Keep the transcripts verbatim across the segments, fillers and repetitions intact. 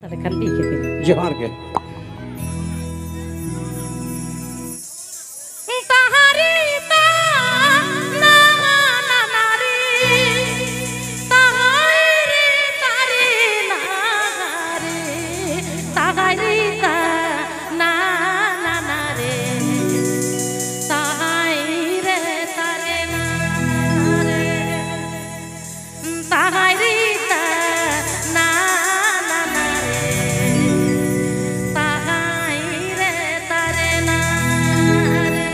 ᱛᱟᱦᱞᱮ ᱠᱷᱟᱱ ᱤᱭᱟᱹ ᱠᱟᱛᱮ᱾ ᱡᱚᱦᱟᱨ ᱜᱮ᱾ ᱛᱟᱦᱟᱨᱤ ᱛᱟ ᱱᱟ ᱱᱟ ᱱᱟ ᱨᱮ, ᱛᱟᱦᱟᱨᱤ ᱛᱟᱨᱤ ᱱᱟ ᱨᱮ, ᱛᱟᱦᱟᱨᱤ ᱛᱟ ᱱᱟ ᱱᱟ ᱱᱟ ᱨᱮ, ᱛᱟᱦᱟᱨᱤ ᱛᱟᱨᱤ ᱱᱟ ᱨᱮ᱾ ᱛᱟᱦᱟᱭ ᱨᱮ ᱛᱟ ᱱᱟ ᱱᱟ ᱱᱟ ᱨᱮ, ᱛᱟᱦᱟᱭ ᱨᱮ ᱛᱟᱨᱮ ᱱᱟ ᱨᱮ᱾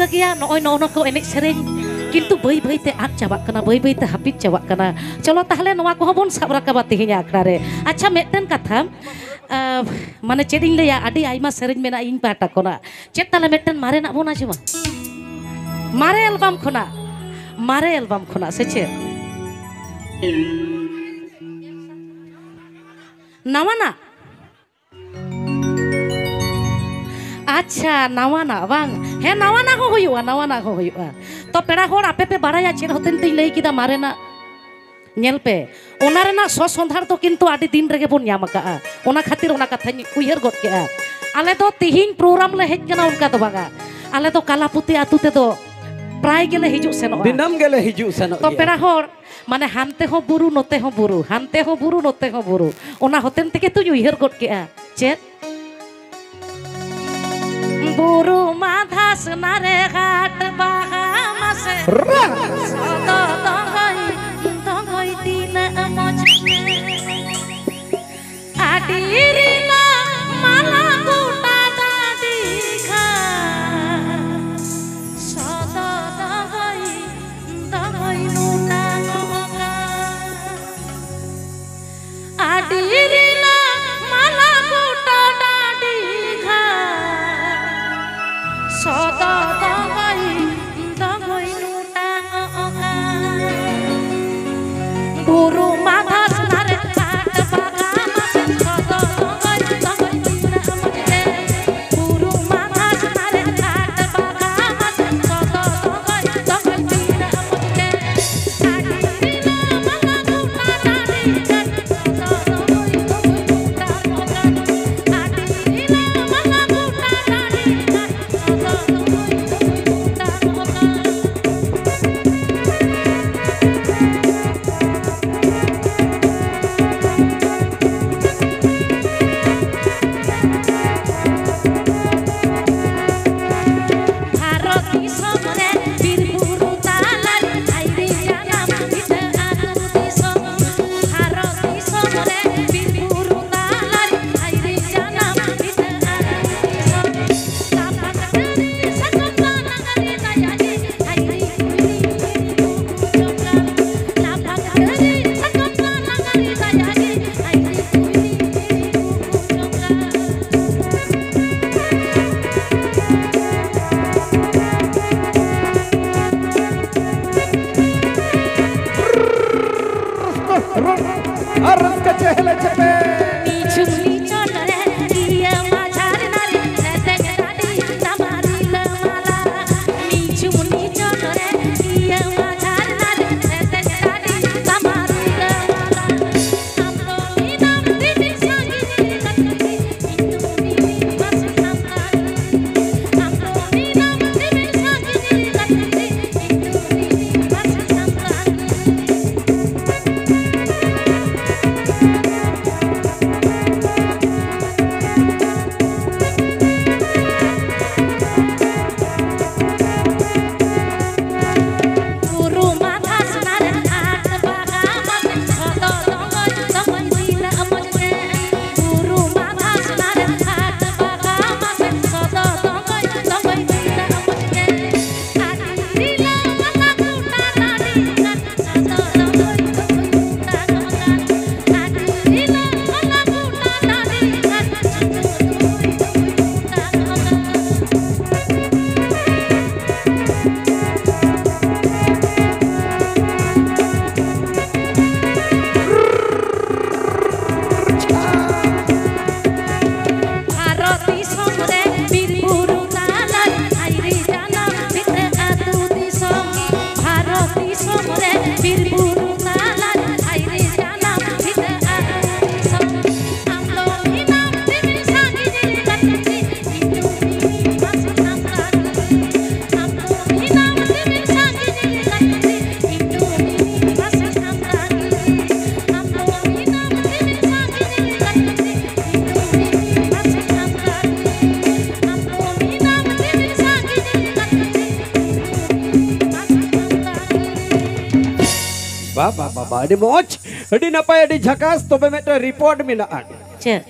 ᱜᱮᱭᱟ, ᱱᱚᱜᱼᱚᱭ ᱱᱚᱜᱼᱚ ᱱᱚᱣᱟ ᱠᱚ ᱮᱱᱮᱡ ᱥᱮᱨᱮᱧ ᱠᱤᱱᱛᱩ ᱵᱟᱹᱭ ᱵᱟᱹᱭ ᱛᱮ ᱟᱫ ᱪᱟᱵᱟᱜ ᱠᱟᱱᱟ, ᱵᱟᱹᱭ ᱵᱟᱹᱭ ᱛᱮ ᱦᱟᱹᱯᱤᱫ ᱪᱟᱵᱟᱜ ᱠᱟᱱᱟ᱾ ᱪᱚᱞᱚ ᱛᱟᱦᱞᱮ ᱱᱚᱣᱟ ᱠᱚᱦᱚᱸ ᱵᱚᱱ ᱥᱟᱵ ᱨᱟᱠᱟᱵᱟ ᱛᱮᱦᱮᱧᱟᱜ ᱟᱠᱷᱲᱟ ᱨᱮ᱾ ᱟᱪᱪᱷᱟ, ᱢᱤᱫᱴᱮᱱ ᱠᱟᱛᱷᱟ, ᱟᱸ, ᱢᱟᱱᱮ ᱪᱮᱫ ᱤᱧ ᱞᱟᱹᱭᱟ, ᱟᱹᱰᱤ ᱟᱭᱢᱟ ᱥᱮᱨᱮᱧ ᱢᱮᱱᱟᱜᱼᱟ ᱤᱧ ᱯᱟᱦᱴᱟ ᱠᱷᱚᱱᱟᱜ᱾ ᱪᱮᱫ ᱛᱟᱦᱞᱮ ᱢᱤᱫᱴᱮᱱ ᱢᱟᱨᱮᱱᱟᱜ ᱵᱚᱱ ᱟᱸᱡᱚᱢᱟ? ᱢᱟᱨᱮ ᱮᱞᱵᱟᱢ ᱠᱷᱚᱱᱟᱜ, ᱢᱟᱨᱮ ᱮᱞᱵᱟᱢ ᱠᱷᱚᱱᱟᱜ ᱥᱮ ᱪᱮᱫ? ᱱᱟᱣᱟᱱᱟᱜ? ᱟᱪᱪᱷᱟ, ᱱᱟᱣᱟᱱᱟᱜ ᱵᱟᱝ? ᱦᱮᱸ, ᱱᱟᱣᱟᱱᱟᱜ ᱦᱚᱸ ᱦᱩᱭᱩᱜᱼᱟ, ᱱᱟᱣᱟᱱᱟᱜ ᱦᱚᱸ ᱦᱩᱭᱩᱜᱼᱟ᱾ ᱛᱚ, ᱯᱮᱲᱟ ᱦᱚᱲ, ᱟᱯᱮ ᱯᱮ ᱵᱟᱲᱟᱭᱟ ᱪᱮᱫ ᱦᱚᱛᱮᱱ ᱛᱤᱧ ᱞᱟᱹᱭ ᱠᱮᱫᱟ ᱢᱟᱨᱮᱱᱟᱜ? ᱧᱮᱞ ᱯᱮ, ᱚᱱᱟ ᱨᱮᱱᱟᱜ ᱥᱚ ᱥᱚᱸᱫᱷᱟᱲ ᱫᱚ ᱠᱤᱱᱛᱩ ᱟᱹᱰᱤ ᱫᱤᱱ ᱨᱮᱜᱮ ᱵᱚᱱ ᱧᱟᱢ ᱟᱠᱟᱜᱼᱟ᱾ ᱚᱱᱟ ᱠᱷᱟᱹᱛᱤᱨ ᱚᱱᱟ ᱠᱟᱛᱷᱟᱧ ᱩᱭᱦᱟᱹᱨ ᱜᱚᱫ ᱠᱮᱜᱼᱟ᱾ ᱟᱞᱮ ᱫᱚ ᱛᱤᱦᱤᱧ ᱯᱨᱳᱜᱨᱟᱢ ᱞᱮ ᱦᱮᱡ ᱠᱟᱱᱟ, ᱚᱱᱠᱟ ᱫᱚ ᱵᱟᱝᱟ᱾ ᱟᱞᱮ ᱫᱚ ᱠᱟᱞᱟᱯᱩᱛᱤ ᱟᱹᱛᱩ ᱛᱮᱫᱚ ᱯᱨᱟᱭ ᱜᱮᱞᱮ ᱦᱤᱡᱩᱜ ᱥᱮᱱᱚᱜᱼᱟ᱾ ᱫᱤᱱᱟᱹᱢ ᱜᱮᱞᱮ ᱦᱤᱡᱩᱜ ᱥᱮᱱᱚᱜ ᱛᱚ, ᱜᱮᱭᱟ᱾ ᱯᱮᱲᱟ ᱦᱚᱲ, ᱢᱟᱱᱮ ᱦᱟᱱᱛᱮ ᱦᱚᱸ ᱵᱩᱨᱩ, ᱱᱚᱛᱮ ᱦᱚᱸ ᱵᱩᱨᱩ, ᱦᱟᱱᱛᱮ ᱦᱚᱸ ᱵᱩᱨᱩ, ᱱᱚᱛᱮ ᱦᱚᱸ ᱵᱩᱨᱩ᱾ ᱚᱱᱟ ᱦᱚᱛᱮᱱ ᱛᱮᱜᱮ ᱛᱚᱧ ᱩᱭᱦᱟᱹᱨ ᱜᱚᱫ ᱠᱮᱜᱼᱟ᱾ ᱪᱮᱫ? ᱵᱩᱨᱩ ᱢᱟ ᱫᱷᱟᱥᱱᱟ ᱨᱮ ᱜᱷᱟᱴ ᱵᱟᱦᱟ ᱢᱟᱥᱮ᱾ ᱨᱟ! ᱥᱚᱫᱚ ᱫᱚᱸᱜᱚᱭ, ᱫᱚᱸᱜᱚᱭ ᱛᱤᱱᱟᱹᱜ ᱢᱚᱡᱽ ᱜᱮ᱾ ᱟᱹᱰᱤ ᱨᱤᱞᱟ ᱢᱟᱞᱟ ᱜᱚᱴᱟ ᱰᱟᱹᱰᱤ ᱜᱷᱟᱴ᱾ ᱥᱚᱫᱚ ᱫᱚᱸᱜᱚᱭ, ᱫᱚᱸᱜᱚᱭ ᱱᱩᱱᱟ ᱱᱚᱜᱟ᱾ ᱟᱹᱰᱤ ᱨᱤᱞᱟ ᱢᱟᱞᱟ ᱜᱚᱴᱟ ᱰᱟᱹᱰᱤ ᱜᱷᱟᱴ᱾ ᱥᱚᱫᱚ ᱫᱚᱸᱜᱚᱭ, ᱫᱚᱸᱜᱚᱭ ᱱᱩᱱᱟ ᱱᱚᱜᱟ᱾ ᱵᱩᱨᱩ ᱢᱟ ᱫᱷᱟᱥᱱᱟ ᱨᱮ ᱜᱷᱟᱴ ᱵᱟᱜᱟᱱ᱾ ᱥᱚᱫᱚ ᱫᱚᱸᱜᱚᱭ ᱟᱨ ᱨᱟᱹᱥᱠᱟᱹ ᱪᱮᱦᱞᱮ ᱪᱮᱯᱮ᱾ ᱢᱤᱪᱷᱩᱞᱤ ᱪᱚᱴ ᱨᱮ ᱤᱭᱟᱹ ᱢᱟᱡᱷᱟᱨ ᱱᱟᱨᱤ ᱥᱮᱛᱮᱧ ᱰᱟᱹᱰᱤ ᱛᱟᱢᱟᱨᱤ ᱞᱟᱹᱢᱟᱞᱟ᱾ ᱢᱤᱪᱷᱩᱞᱤ ᱪᱚᱴ ᱨᱮ ᱤᱭᱟᱹ ᱢᱟᱡᱷᱟᱨ ᱱᱟᱨᱤ ᱥᱮᱛᱮᱧ ᱰᱟᱹᱰᱤ ᱛᱟᱢᱟᱨᱤ ᱞᱟᱹᱢᱟᱞᱟ᱾ ᱟᱢ ᱫᱚ ᱢᱤᱫᱟᱢ ᱛᱤᱢᱤ ᱥᱟᱺᱜᱤᱧ ᱠᱟᱛᱮ ᱵᱷᱟᱨᱚᱛ ᱫᱤᱥᱚᱢ ᱨᱮ ᱵᱤᱨ ᱵᱩᱨᱩ ᱛᱟᱞᱟ ᱨᱮ ᱟᱭᱨᱤ ᱡᱟᱱᱟᱢ ᱵᱷᱤᱛᱟᱹ ᱟᱹᱛᱩ ᱫᱤᱥᱚᱢ᱾ ᱵᱷᱟᱨᱚᱛ ᱫᱤᱥᱚᱢ ᱨᱮ ᱵᱤᱨ ᱵᱩᱨᱩ ᱛᱟᱞᱟ ᱨᱮ ᱟᱭᱨᱤ ᱡᱟᱱᱟᱢ ᱵᱷᱤᱛᱟᱹ ᱟᱹᱛᱩ ᱫᱤᱥᱚᱢ᱾ ᱟᱢ ᱫᱚ ᱢᱮᱱᱟᱢ ᱛᱤᱢᱤᱱ ᱥᱟᱺᱜᱤᱧ ᱨᱮ ᱜᱟᱛᱮ, ᱤᱧ ᱫᱚ ᱢᱤᱱᱟᱹᱧ ᱯᱟᱥᱮ ᱥᱟᱢᱱᱟ ᱨᱮ᱾ ᱟᱢ ᱫᱚ ᱢᱮᱱᱟᱢ ᱛᱤᱢᱤᱱ ᱥᱟᱺᱜᱤᱧ ᱨᱮ ᱜᱟᱛᱮ, ᱤᱧ ᱫᱚ ᱢᱤᱱᱟᱹᱧ ᱯᱟᱥᱮ ᱥᱟᱢᱱᱟ ᱨᱮ᱾ ᱟᱢ ᱫᱚ ᱢᱮᱱᱟᱢ ᱛᱤᱢᱤᱱ ᱥᱟᱺᱜᱤᱧ ᱨᱮ ᱜᱟᱛᱮ, ᱵᱟ, ᱵᱟ, ᱵᱟ, ᱵᱟ, ᱟᱹᱰᱤ ᱢᱚᱡᱽ, ᱟᱹᱰᱤ ᱱᱟᱯᱟᱭ, ᱟᱹᱰᱤ ᱡᱷᱟᱠᱟᱥ᱾ ᱛᱚᱵᱮ ᱢᱤᱫᱴᱮᱱ ᱨᱤᱯᱳᱨᱴ ᱢᱮᱱᱟᱜᱼᱟ᱾ ᱪᱮᱫ?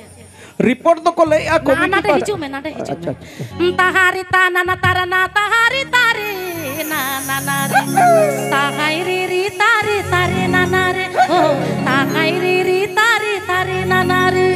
ᱨᱤᱯᱳᱨᱴ ᱫᱚᱠᱚ ᱞᱟᱹᱭᱮᱜᱼᱟ ᱱᱟ-, committee ᱱᱟᱰᱮ ᱯᱟᱦᱴᱟ᱾ ᱦᱤᱡᱩᱜ ᱢᱮ, ᱱᱟᱰᱮ ᱦᱤᱡᱩᱜ ᱟᱪᱪᱷᱟ, ᱢᱮ᱾ ᱟᱪᱪᱷᱟ᱾ ᱛᱟᱦᱟᱨᱤ ᱛᱟᱱᱟᱱᱟ ᱛᱟᱨᱟᱱᱟ ᱛᱟᱦᱟᱨᱤ ᱛᱟᱨᱤ ᱱᱟᱱᱟ ᱨᱮ᱾ ᱛᱟᱦᱟᱭ ᱨᱤ ᱨᱤ ᱛᱟᱨᱤ ᱛᱟᱨᱤ ᱱᱟᱱᱟ ᱨᱮ᱾ ᱳ, ᱛᱟᱦᱟᱭ ᱨᱤ ᱨᱤ ᱛᱟᱨᱤ ᱛᱟᱨᱤ ᱱᱟᱱᱟ ᱨᱮ᱾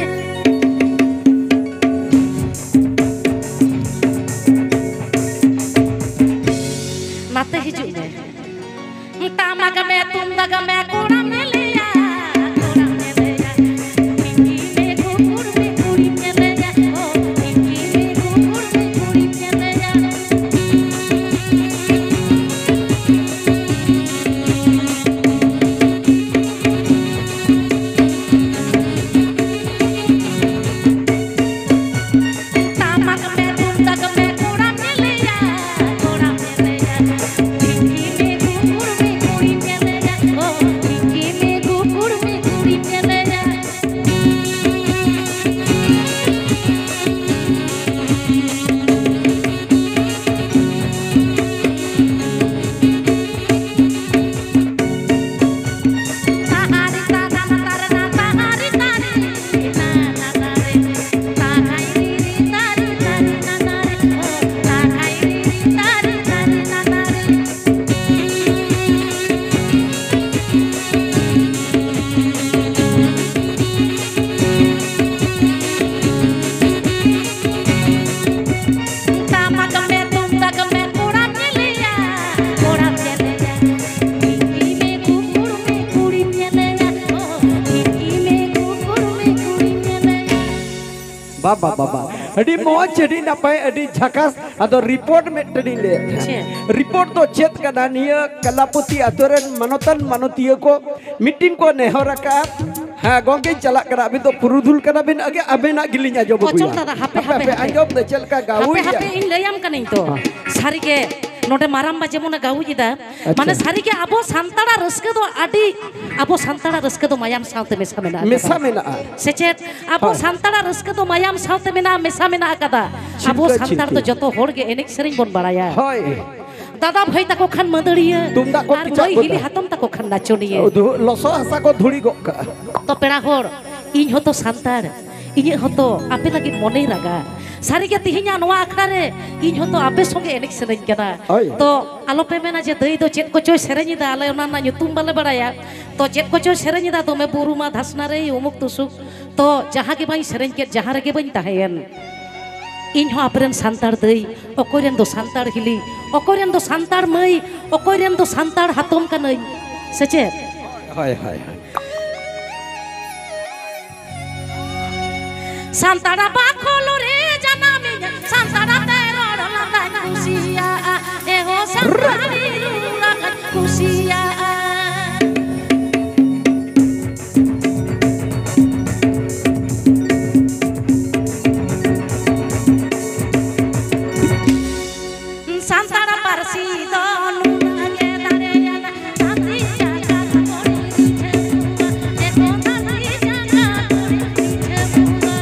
ᱵᱟᱵᱟ, ᱵᱟᱵᱟ, ᱟᱹᱰᱤ ᱢᱚᱡᱽ, ᱟᱹᱰᱤ ᱱᱟᱯᱟᱭ, ᱟᱹᱰᱤ ᱡᱷᱟᱠᱟᱥ᱾ ᱟᱫᱚ ᱨᱤᱯᱳᱨᱴ ᱢᱤᱫᱴᱮᱱᱤᱧ ᱞᱟᱹᱭᱮᱫ ᱛᱟᱦᱮᱸᱫ᱾ ᱪᱮᱫ? ᱨᱤᱯᱳᱨᱴ ᱫᱚ ᱪᱮᱫ ᱠᱟᱱᱟ? ᱱᱤᱭᱟᱹ ᱠᱟᱞᱟᱯᱚᱛᱤ ᱟᱛᱳ ᱨᱮᱱ ᱢᱟᱱᱚᱛᱟᱱ ᱢᱟᱱᱚᱛᱤᱭᱟᱹ ᱠᱚ ᱢᱤᱴᱤᱝ ᱠᱚ ᱱᱮᱦᱚᱨ ᱟᱠᱟᱫᱼᱟ᱾ ᱦᱮᱸ, ᱜᱚᱝᱠᱮ, ᱪᱟᱞᱟᱜ ᱠᱟᱱᱟ, ᱟᱹᱵᱤᱱ ᱫᱚ ᱯᱩᱨᱩᱫᱷᱩᱞ ᱠᱟᱱᱟ ᱵᱤᱱ, ᱟᱜᱮ ᱟᱵᱮᱱᱟᱜ ᱜᱮᱞᱤᱧ ᱟᱸᱡᱚᱢ ᱚᱪᱚᱞ ᱟᱹᱜᱩᱭᱟ᱾ ᱫᱟᱫᱟ, ᱦᱟᱯᱮ, ᱦᱟᱯᱮ, ᱦᱟᱯᱮ, ᱦᱟᱯᱮ᱾ ᱟᱸᱡᱚᱢ ᱫᱚ ᱪᱮᱫ ᱞᱮᱠᱟ ᱦᱟᱯᱮ, ᱜᱟᱣᱩᱭᱟ? ᱦᱟᱯᱮ, ᱤᱧ ᱞᱟᱹᱭᱟᱢ ᱠᱟᱹᱱᱟᱹᱧ ᱛᱚ᱾ ᱦᱮᱸ᱾ ᱥᱟᱹᱨᱤᱜᱮ, ᱱᱚᱰᱮ ᱢᱟᱨᱟᱢᱵᱟ ᱡᱮᱢᱚᱱᱮ ᱜᱟᱣᱩᱡ ᱮᱫᱟ, ᱟᱪᱪᱷᱟ᱾ ᱢᱟᱱᱮ, ᱥᱟᱹᱨᱤᱜᱮ ᱟᱵᱚ ᱥᱟᱱᱛᱟᱲᱟᱜ ᱨᱟᱹᱥᱠᱟᱹ ᱫᱚ ᱟᱹᱰᱤ, ᱟᱵᱚ ᱥᱟᱱᱛᱟᱲᱟᱜ ᱨᱟᱹᱥᱠᱟᱹ ᱫᱚ ᱢᱟᱭᱟᱢ ᱥᱟᱶᱛᱮ ᱢᱮᱥᱟ ᱢᱮᱱᱟᱜᱼᱟ᱾ ᱢᱮᱥᱟ ᱢᱮᱱᱟᱜᱼᱟ᱾ ᱥᱮ ᱪᱮᱫ? ᱟᱵᱚ ᱦᱳᱭ᱾ ᱥᱟᱱᱛᱟᱲᱟᱜ ᱨᱟᱹᱥᱠᱟᱹ ᱫᱚ ᱢᱟᱭᱟᱢ ᱥᱟᱶᱛᱮ ᱢᱮᱱᱟᱜᱼᱟ, ᱢᱮᱥᱟ ᱢᱮᱱᱟᱜ ᱟᱠᱟᱫᱟ᱾ ᱟᱵᱚ ᱪᱤᱱᱛᱟᱹ ᱥᱟᱱᱛᱟᱲ ᱫᱚ ᱪᱤᱱᱛᱟᱹ᱾ ᱡᱚᱛᱚ ᱦᱚᱲ ᱜᱮ ᱮᱱᱮᱡ ᱥᱮᱨᱮᱧ ᱵᱚᱱ ᱵᱟᱲᱟᱭᱟ᱾ ᱦᱳᱭ᱾ ᱫᱟᱫᱟ ᱵᱷᱟᱹᱭ ᱛᱟᱠᱚ ᱠᱷᱟᱱ ᱢᱟᱹᱫᱟᱹᱲᱤᱭᱟᱹ, ᱛᱩᱢᱫᱟᱜ ᱠᱚ ᱟᱨ ᱯᱤᱪᱟᱜ ᱢᱟᱹᱭ ᱦᱤᱞᱤ ᱜᱚᱫᱟ᱾ ᱦᱟᱛᱚᱢ ᱛᱟᱠᱚ ᱠᱷᱟᱱ ᱱᱟᱪᱚᱱᱤᱭᱟᱹ᱾ ᱫᱷᱩ-, ᱞᱚᱥᱚᱫ ᱦᱟᱥᱟ ᱠᱚ ᱫᱷᱩᱲᱤ ᱜᱚᱜ ᱠᱟᱜᱼᱟ᱾ ᱛᱚ ᱯᱮᱲᱟ ᱦᱚᱲ, ᱤᱧ ᱦᱚᱸᱛᱚ ᱥᱟᱱᱛᱟᱲ, ᱤᱧᱟᱹᱜ ᱦᱚᱸᱛᱚ ᱟᱯᱮ ᱞᱟᱹᱜᱤᱫ ᱢᱚᱱᱮᱭ ᱨᱟᱜᱟ᱾ ᱥᱟᱹᱨᱤᱜᱮ ᱛᱤᱦᱤᱧᱟᱜ ᱱᱚᱣᱟ ᱟᱠᱷᱲᱟ ᱨᱮ ᱤᱧ ᱦᱚᱸᱛᱚ ᱟᱯᱮ ᱥᱚᱸᱜᱮ ᱮᱱᱮᱡ ᱥᱮᱨᱮᱧ ᱠᱟᱱᱟ᱾ ᱦᱳᱭ᱾ ᱛᱚ ᱟᱞᱚᱯᱮ ᱢᱮᱱᱟ ᱡᱮ ᱫᱟᱹᱭ ᱫᱚ ᱪᱮᱫ ᱠᱚᱪᱚᱭ ᱥᱮᱨᱮᱧ ᱮᱫᱟ, ᱟᱞᱮ ᱚᱱᱟ ᱨᱮᱱᱟᱜ ᱧᱩᱛᱩᱢ ᱵᱟᱞᱮ ᱵᱟᱲᱟᱭᱟ᱾ ᱛᱚ ᱪᱮᱫ ᱠᱚᱪᱚᱭ ᱥᱮᱨᱮᱧ ᱮᱫᱟ, ᱫᱚᱢᱮ ᱵᱩᱨᱩᱢᱟ ᱫᱷᱟᱥᱱᱟ ᱨᱮ ᱩᱢᱩᱠ ᱛᱩᱥᱩᱠ᱾ ᱛᱚ ᱡᱟᱦᱟᱸ ᱜᱮ ᱵᱟᱹᱧ ᱥᱮᱨᱮᱧ ᱠᱮᱫ, ᱡᱟᱦᱟᱸ ᱨᱮᱜᱮ ᱵᱟᱹᱧ ᱛᱟᱦᱮᱸᱭᱮᱱ, ᱤᱧ ᱦᱚᱸ ᱟᱯᱮᱨᱮᱱ ᱥᱟᱱᱛᱟᱲ ᱫᱟᱹᱭ, ᱚᱠᱚᱭ ᱨᱮᱱ ᱫᱚ ᱥᱟᱱᱛᱟᱲ ᱦᱤᱞᱤ, ᱚᱠᱚᱭ ᱨᱮᱱ ᱫᱚ ᱥᱟᱱᱛᱟᱲ ᱢᱟᱹᱭ, ᱚᱠᱚᱭ ᱨᱮᱱ ᱫᱚ ᱥᱟᱱᱛᱟᱲ ᱦᱟᱛᱚᱢ ᱠᱟᱹᱱᱟᱹᱧ, ᱥᱮ ᱪᱮᱫ? ᱦᱳᱭ, ᱦᱳᱭ, ᱦᱳᱭ᱾ ᱥᱟᱱᱛᱟᱲ ᱵᱟᱠᱷᱳᱞ ᱨᱮ ᱡᱟᱱᱟᱢᱤᱧ, ᱥᱟᱱᱛᱟᱲ ᱛᱮ ᱨᱚᱲ ᱞᱟᱸᱫᱟᱧ ᱠᱩᱥᱤᱭᱟᱜᱼᱟ, ᱮᱦᱳ ᱥᱟᱱᱛᱟᱲᱤ ᱨᱩ ᱨᱟᱦᱟᱧ ᱠᱩᱥᱤᱭᱟᱜᱼᱟ᱾ ᱥᱟᱱᱛᱟᱲ ᱯᱟᱹᱨᱥᱤ ᱫᱚ ᱱᱩᱱᱟᱹᱜ ᱜᱮ ᱫᱟᱲᱮᱭᱟᱱᱟ, ᱪᱷᱟᱹᱛᱤᱠ ᱡᱟᱠᱟᱛ ᱠᱚᱨᱮ ᱨᱤᱡᱷᱟᱹᱣᱟ, ᱫᱮᱠᱳ ᱪᱷᱟᱹᱛᱤᱠ ᱡᱟᱠᱟᱛ ᱠᱚᱨᱮ ᱨᱤᱡᱷᱟᱹᱣᱟ᱾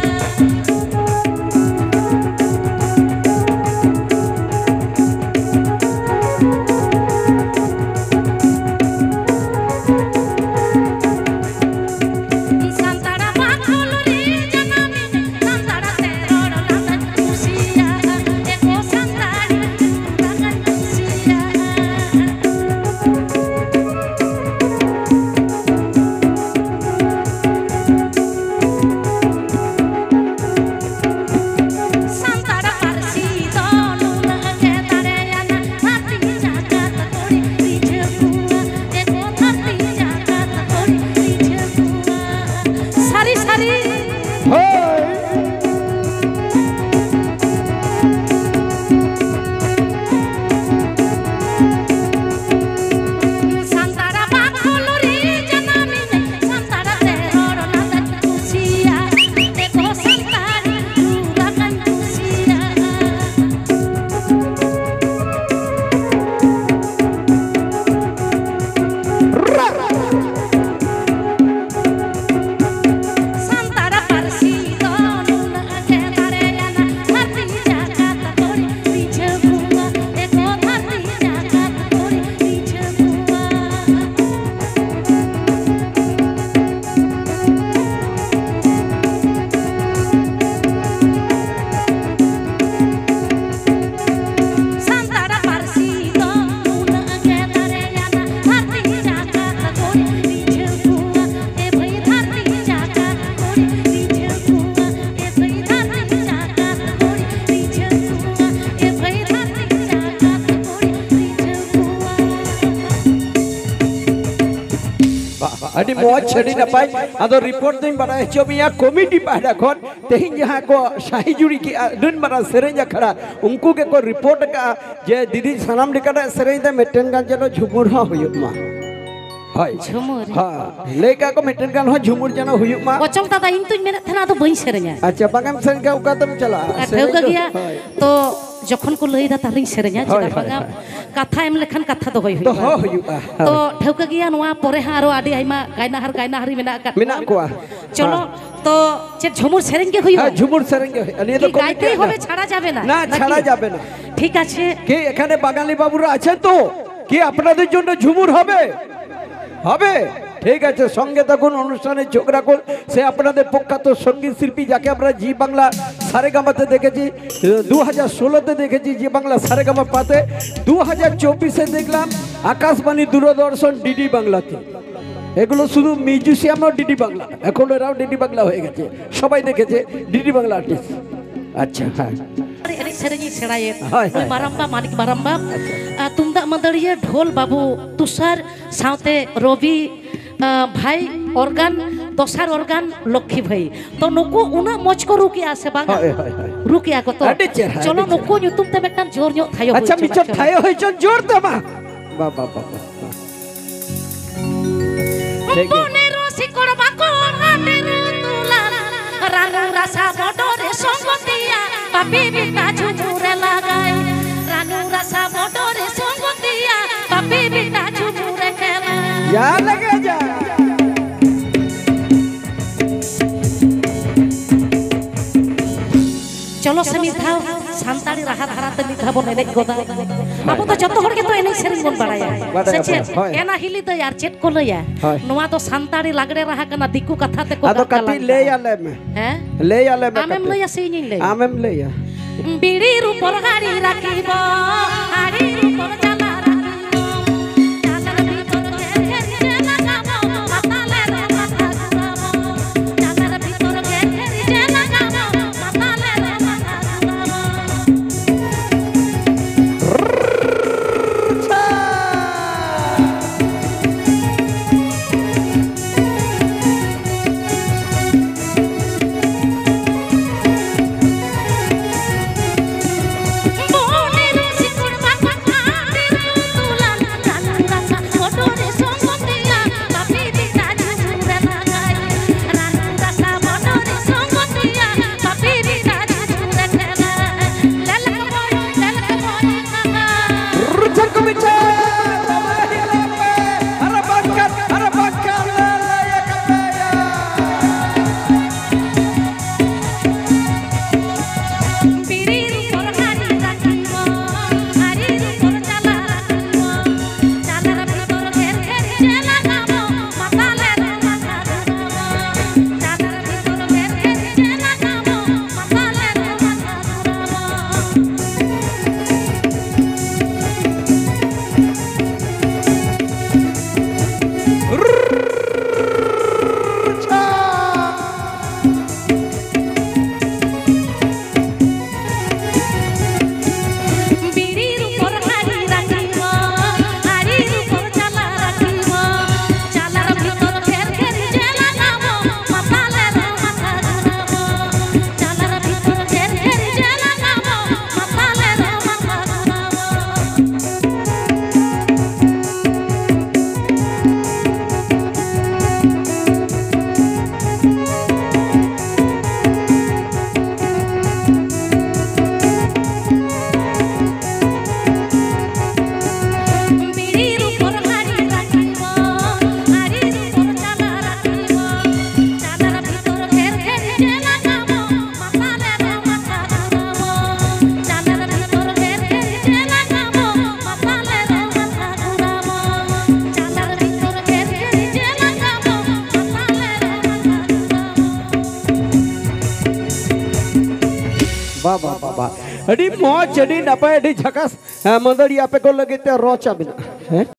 ᱟᱹᱰᱤ ᱢᱚᱡᱽ, ᱟᱹᱰᱤ ᱱᱟᱯᱟᱭ᱾ ᱟᱫᱚ ᱨᱤᱯᱳᱨᱴ ᱫᱚᱧ ᱵᱟᱰᱟᱭ ᱦᱚᱪᱚ ᱢᱮᱭᱟ, ᱠᱚᱢᱤᱴᱤ ᱯᱟᱦᱴᱟ ᱠᱷᱚᱱ ᱛᱮᱦᱮᱧ ᱡᱟᱦᱟᱸ ᱠᱚ ᱥᱟᱹᱦᱤ ᱡᱩᱨᱤ ᱠᱮᱜᱼᱟ, ᱟᱹᱰᱤ ᱢᱟᱨᱟᱝ ᱥᱮᱨᱮᱧ ᱟᱠᱷᱲᱟ, ᱩᱱᱠᱩ ᱜᱮᱠᱚ ᱨᱤᱯᱳᱨᱴ ᱟᱠᱟᱫᱼᱟ ᱡᱮ ᱫᱤᱫᱤ ᱥᱟᱱᱟᱢ ᱞᱮᱠᱟᱱᱟᱜ ᱥᱮᱨᱮᱧ ᱫᱟ, ᱢᱤᱫᱴᱮᱱ ᱜᱟᱱ ᱡᱮᱱᱚ ᱡᱷᱩᱢᱩᱨ ᱦᱚᱸ ᱦᱩᱭᱩᱜ ᱢᱟ᱾ ᱦᱳᱭ᱾ ᱡᱷᱩᱢᱩᱨ? ᱦᱮᱸ, ᱞᱟᱹᱭ ᱠᱟᱜ ᱠᱚ ᱢᱤᱫᱴᱮᱱ ᱜᱟᱱ ᱦᱚᱸ ᱡᱷᱩᱢᱩᱨ ᱡᱮᱱᱚ ᱦᱩᱭᱩᱜ ᱢᱟ᱾ ᱚᱪᱚᱞ ᱫᱟᱫᱟ, ᱤᱧ ᱛᱚᱧ ᱢᱮᱱᱮᱫ ᱛᱟᱦᱮᱱᱟ ᱟᱫᱚ ᱵᱟᱹᱧ ᱥᱮᱨᱮᱧᱟ᱾ ᱟᱪᱪᱷᱟ, ᱵᱟᱝ ᱮᱢ ᱥᱮᱨᱮᱧ ᱠᱷᱟᱱ ᱚᱠᱟ ᱛᱮᱢ ᱪᱟᱞᱟᱜᱼᱟ? ᱟᱨ ᱥᱮᱨᱮᱧ ᱴᱷᱟᱹᱣᱠᱟᱹ ᱫᱚ, ᱜᱮᱭᱟ ᱦᱳᱭ᱾ ᱛᱚ, ᱡᱚᱠᱷᱚᱱ ᱠᱚ ᱞᱟᱹᱭ ᱮᱫᱟ ᱛᱟᱦᱞᱮᱧ ᱥᱮᱨᱮᱧᱟ, ᱦᱳᱭ, ᱪᱮᱫᱟᱜ ᱦᱳᱭ, ᱵᱟᱝᱟ? ᱦᱳᱭ᱾ ᱠᱟᱛᱷᱟ ᱮᱢ ᱞᱮᱠᱷᱟᱱ ᱠᱟᱛᱷᱟ ᱫᱚᱦᱚᱭ ᱦᱩᱭᱩᱜᱼᱟ᱾ ᱫᱚᱦᱚ ᱦᱩᱭᱩᱜᱼᱟ, ᱦᱳᱭ᱾ ᱛᱚ, ᱴᱷᱟᱹᱣᱠᱟᱹ ᱜᱮᱭᱟ, ᱱᱚᱣᱟ ᱯᱚᱨᱮ ᱦᱟᱸᱜ ᱟᱨᱚ ᱟᱹᱰᱤ ᱟᱭᱢᱟ ᱜᱟᱭᱱᱟᱦᱟᱨ ᱜᱟᱭᱱᱟᱦᱟᱨᱤ ᱢᱮᱱᱟᱜ ᱟᱠᱟᱫ ᱢᱮᱱᱟᱜ ᱠᱚᱣᱟ᱾ ᱠᱚᱣᱟ᱾ ᱪᱚᱞᱚ, ᱦᱮᱸ᱾ ᱛᱚ, ᱪᱮᱫ ᱡᱷᱩᱢᱩᱨ ᱥᱮᱨᱮᱧ ᱜᱮ ᱦᱩᱭᱩᱜᱼᱟ? ᱦᱮᱸ, ঝুমুর ᱥᱮᱨᱮᱧ ᱜᱮ ᱦᱩᱭᱩᱜᱼᱟ᱾ ᱱᱤᱭᱟᱹ ᱫᱚ কি গাইতেই কমিটি হবে, ছাড়া যাবে না? না, নাকি? ছাড়া যাবে না। ঠিক আছে। কি এখানে বাঙালি বাবুরা আছেন তো? কি আপনাদের জন্য ঝুমুর হবে? হবে? ঠিক আছে, সঙ্গে থাকুন, অনুষ্ঠানে চোখ রাখুন। সে আপনাদের প্রখ্যাত সঙ্গীত শিল্পী, যাকে আমরা জি বাংলা সারেগামাতে দেখেছি, দু হাজার ষোলোতে দেখেছি জি বাংলা সারেগামাপাতে, দু হাজার চব্বিশে দেখলাম আকাশবাণী, দূরদর্শন, ডিডি বাংলাতে। এগুলো শুধু মিউজিশিয়ানও ডিডি বাংলা, এখন এরাও ডিডি বাংলা হয়ে গেছে, সবাই দেখেছে ডিডি বাংলা আর্টিস্ট। আচ্ছা, হ্যাঁ। ᱮᱱᱮᱡ ᱥᱮᱨᱮᱧ ᱤᱧ ᱥᱮᱬᱟᱭᱮᱫ᱾ ᱦᱳᱭ, ᱦᱳᱭ᱾ ᱩᱱᱤ ᱢᱟᱨᱟᱝᱵᱟ, ᱢᱟᱹᱱᱤᱠ ᱢᱟᱨᱟᱝᱵᱟ, ᱟᱪᱪᱷᱟ᱾ ᱟᱨ ᱛᱩᱢᱫᱟᱜ ᱢᱟᱹᱫᱟᱹᱲᱤᱭᱟᱹ ᱰᱷᱳᱞ ᱵᱟᱹᱵᱩ ᱛᱩᱥᱟᱨ ᱥᱟᱶᱛᱮ ᱨᱚᱵᱤ, ᱟᱸ, ᱵᱷᱟᱭ ᱚᱨᱜᱟᱱ, ᱫᱚᱥᱟᱨ ᱚᱨᱜᱟᱱ ᱞᱚᱠᱠᱷᱤ ᱵᱷᱟᱭ᱾ ᱛᱚ, ᱱᱩᱠᱩ ᱩᱱᱟᱹᱜ ᱢᱚᱡᱽ ᱠᱚ ᱨᱩ ᱠᱮᱜᱼᱟ ᱥᱮ ᱵᱟᱝᱟ? ᱦᱳᱭ, ᱦᱳᱭ, ᱦᱳᱭ᱾ ᱨᱩ ᱠᱮᱜᱼᱟ ᱠᱚ ᱛᱚ? ᱟᱹᱰᱤ ᱪᱮᱦᱨᱟ, ᱪᱚᱞᱚ, ᱟᱹᱰᱤ ᱪᱮᱦᱨᱟ᱾ ᱱᱩᱠᱩ ᱧᱩᱛᱩᱢ ᱛᱮ ᱢᱤᱫᱴᱟᱝ ᱡᱳᱨ ᱧᱚᱜ ᱛᱷᱟᱭᱚ ᱦᱩᱭ ᱟᱪᱪᱷᱟ, ᱦᱚᱪᱚᱣᱟᱜ, ᱢᱤᱫᱴᱟᱝ ᱪᱚᱞᱚ᱾ ᱛᱷᱟᱭᱚ ᱦᱩᱭ ᱦᱚᱪᱚ, ᱡᱳᱨ ᱛᱮ ᱢᱟ᱾ ᱵᱟ, ᱵᱟ, ᱵᱟ, ᱵᱟ᱾ ᱴᱷᱤᱠ ᱜᱮᱭᱟ᱾ ᱦᱚᱯᱚᱱ ᱮᱨᱟ ᱥᱤᱠᱚᱲ ᱵᱟᱠᱚᱲ ᱟᱴᱮᱨ ᱛᱩᱞᱟ, ᱨᱟᱱᱩ ᱨᱟᱥᱟ ᱵᱚᱰᱚᱨ ᱮ ᱥᱚᱝᱜᱚᱛᱤᱭᱟ, ᱯᱟᱯᱤ ᱵᱮᱴᱟ ᱡᱷᱩᱢᱩᱨ ᱮ ᱞᱟᱜᱟᱭ᱾ ᱨᱟᱱᱩ ᱨᱟᱥᱟ ᱵᱚᱰᱚᱨ ᱮ ᱥᱚᱝᱜᱚᱛᱤᱭᱟ, ᱯᱟᱯᱤ ᱵᱮᱴᱟ ᱡᱷᱩᱢᱩᱨ ᱮ ᱠᱷᱮᱞᱟ᱾ ᱡᱟ ᱞᱟᱜᱟ ᱡᱟ᱾ ᱪᱚᱞᱚ ᱥᱮ ᱢᱤᱫ ᱫᱷᱟᱣ ᱥᱟᱱᱛᱟᱲᱤ ᱨᱟᱦᱟ ᱫᱷᱟᱨᱟ ᱛᱮ ᱢᱤᱫ ᱫᱷᱟᱣ ᱵᱚᱱ ᱮᱱᱮᱡ ᱜᱚᱫᱟ᱾ ᱦᱳᱭ᱾ ᱟᱵᱚ ᱫᱚ ᱡᱚᱛᱚ ᱦᱚᱲ ᱜᱮᱛᱚ ᱮᱱᱮᱡ ᱥᱮᱨᱮᱧ ᱵᱚᱱ ᱵᱟᱲᱟᱭᱟ᱾ ᱵᱟᱲᱟᱭᱟ ᱥᱮ ᱪᱮᱫ? ᱵᱚᱱ, ᱦᱳᱭ᱾ ᱮᱱᱟ ᱦᱤᱞᱤ ᱫᱟᱹᱭ ᱟᱨ ᱪᱮᱫ ᱠᱚ ᱞᱟᱹᱭᱟ? ᱦᱳᱭ᱾ ᱱᱚᱣᱟ ᱫᱚ ᱥᱟᱱᱛᱟᱲᱤ ᱞᱟᱜᱽᱲᱮ ᱨᱟᱦᱟ ᱠᱟᱱᱟ, ᱫᱤᱠᱩ ᱠᱟᱛᱷᱟ ᱛᱮᱠᱚ ᱟᱫᱚ ᱫᱟᱜ ᱠᱟᱹᱴᱤᱡ ᱠᱟᱞᱟᱝ ᱞᱟᱹᱭ ᱠᱟᱱᱟ᱾ ᱟᱞᱮ ᱢᱮ᱾ ᱦᱮᱸ? ᱞᱟᱹᱭ ᱟᱞᱮ ᱢᱮ ᱟᱢᱮᱢ ᱠᱟᱹᱴᱤᱡ᱾ ᱞᱟᱹᱭᱟ ᱥᱮ ᱤᱧᱤᱧ ᱞᱟᱹᱭᱟ? ᱟᱢᱮᱢ ᱞᱟᱹᱭᱟ᱾ ᱵᱤᱲᱤ ᱨᱩᱯᱚᱨ ᱦᱟᱲᱤ ᱨᱟᱠᱤᱵᱚ, ᱦᱟᱲᱤ ᱨᱩᱯᱚᱨ ᱪᱟᱞᱟ ᱨᱟᱠᱤᱵᱚ᱾ ᱪᱟᱞᱟᱨ ᱵᱷᱤᱛᱚᱨ ᱜᱮ ᱜᱷᱮᱨ ᱜᱮ ᱞᱟᱜᱟᱵᱚ, ᱢᱟᱛᱟᱞᱮ ᱨᱚ ᱢᱟᱛᱟ ᱜᱩᱨᱟᱵᱚ᱾ ᱪᱟᱞᱟᱨ ᱵᱷᱤᱛᱚᱨ ᱜᱮ ᱜᱷᱮᱨ ᱜᱮ ᱞᱟᱜᱟᱵᱚ, ᱢᱟᱛᱟᱞᱮ ᱨᱚ ᱢᱟᱛᱟ ᱜᱩᱨᱟᱵᱚ᱾ ᱵᱟᱵᱟ, ᱵᱟᱵᱟ, ᱟᱹᱰᱤ ᱢᱚᱡᱽ, ᱟᱹᱰᱤ ᱱᱟᱯᱟᱭ, ᱟᱹᱰᱤ ᱡᱷᱟᱠᱟᱥ᱾ ᱦᱮᱸ, ᱢᱟᱹᱫᱟᱹᱲᱤᱭᱟᱹ ᱟᱯᱮ ᱠᱚ ᱞᱟᱹᱜᱤᱫ ᱛᱮ ᱨᱚ ᱪᱟ ᱢᱮᱱᱟᱜᱼᱟ᱾ ᱦᱮᱸ?